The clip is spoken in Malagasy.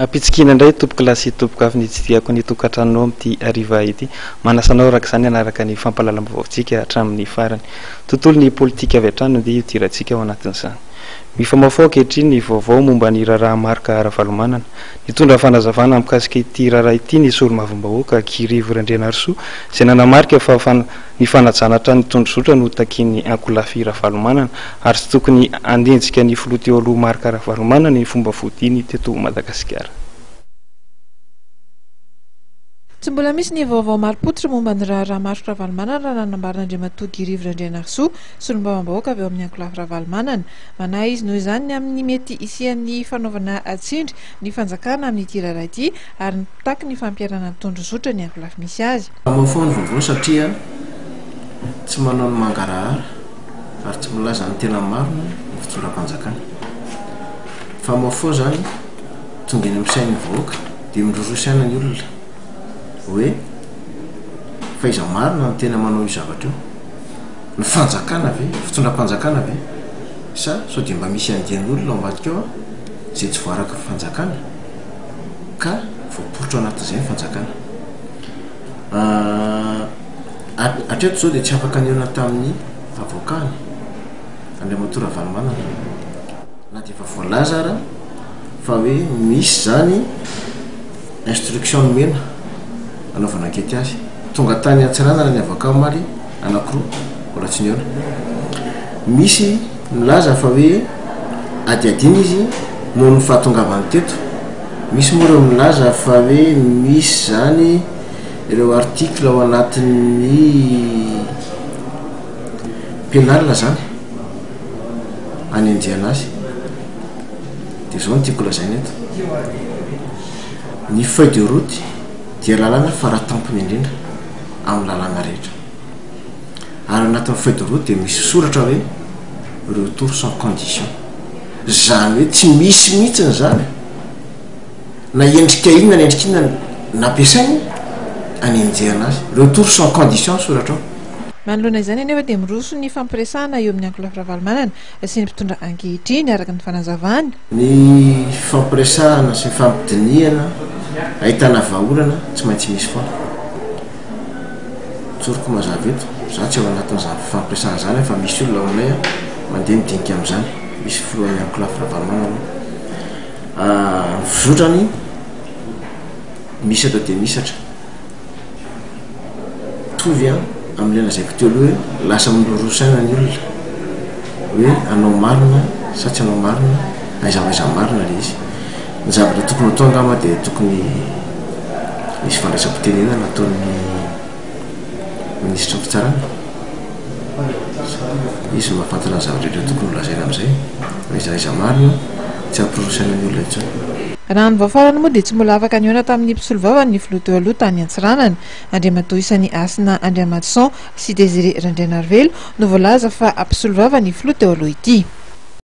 Ampitsikiana indray tompokolahy sy tompokovavy ny tsidihako ny tokantranonao amin'ity hariva ity. Manasa anao araka izany hanaraka ny fampahalalam-baovaontsika hatramin'ny farany. Tontolon'ny politika avy hatrany no andeha hidirantsika ao anatin'izany. Mifamahofaho ankehitriny ny vaovao momba ny raharaha Marc Ravalomanana. Nitondra fanazavana mikasika ity raharaha ity ny solombavambahoaka Guy Rivo Randrianarisoa izay nanamarika fa ny fanajana hatrany ny tondrozotra no takian'ny ankolafy Ravalomanana ary tsy tokony hanenjika ny filoha teo aloha Marc Ravalomanana ny fomba fodiany teto Madagasikara. Tsy mbola misy ny vaovao marim-pototra momba ny raharaha Marc Ravalomanana raha nanambaran'Andriamatoa Guy Rivo Randrianarisoa, solombavambahoaka avy ao amin'ny ankolafy Ravalomanana. Manahy izy noho izany ny amin'ny mety hisian'ny fanaovana tsindry ny fanjakana amin'ity raharaha ity ary mitaky ny fampiharana ny tondrozotra ny ankolafy misy azy. Mahafaho ny vaovao satria tsy manao ny mangarahara ary tsy milaza ny tena marina ny fitondram-panjakana. Fa mahafaho izany tonga eny amin'ny sain'ny vahoaka dia miroroa saina ny olona hoe fa iza marina no tena manao io zavatra io? Ny fanjakana ve? Fitondram-panjakana ve? Sa sao dia mba misy andian'olona ao ambadika ao izay tsy voaraky ny fanjakana ka voaporitra ao anatin'izay ny fanjakana? Hatreto izao dia tsy afaka nihaona tamin'ny avocat-ny Andriamatoa Ravalomanana na dia efa voalaza ara fa hoe misy izany instruction nomena hanaovana ankety azy. Tonga tany Antsiranana ny avocat omaly anankiroa mbola tsy nihaona. Misy milaza fa hoe adihadiana izy noho ny fahatongavany teto. Misy moa ireo milaza fa hoe misy izany ireo article ao anatin'ny pénal izany hanenjehana azy. Dia izao no tiako lazaina eto. Ny feuille de route dia lalàna faratampony indrindra amin'ny lalàna rehetra. Ary anatin'ny feuille de route dia misy soratra hoe retour sans condition. Izany hoe tsy misy mihitsy izany na endrika inona na endrika inona nampiasainy hanenjehana azy. Retour sans condition ny soratra ao. Manoloana izany anefa dia miroso ny fampiresahana eo amin'ny ankolafy Ravalomanana sy ny mpitondra ankehitriny, araka ny fanazavany. Ny fifampiresahana sy ny fifampidinihana ahitana vahaolana tsy maintsy misy foana. Tsoriko mazava eto, za tsy ao anatin'izany fifampiresahana izany fa misy olona ao aminay mandeha midinika amin'izany, misy filohan'ny ankolafy Ravalomanana aloha. Ny fizotrany mihisatra dia mihisatra. Mitovy amin'ilay lazaiko teo aloha hoe lasa miroroa saina ny olona hoe hanao marina sa tsy hanao marina, aiza ho aiza marina ilay izy. Ny zavatra tokony hatao angamba dia tokony misy fandraisam-pitenenana ataon'ny minisitry ny fitsarana, izy no mahafantatra ny zavatra rehetra tokony holazaina amin'izay, aiza aiza marina, tsy hampiroroa saina ny olona intsony. Raha ny vao farany moa dia tsy mbola afaka nihaona tamin'ny mpisolovava ny filoha teo aloha tany Antsiranana, Andriamatoa Isany Hasina Andriamadison sy Désiré Randrianarivelo no voalaza fa mpisolovava ny filoha teo aloha ity.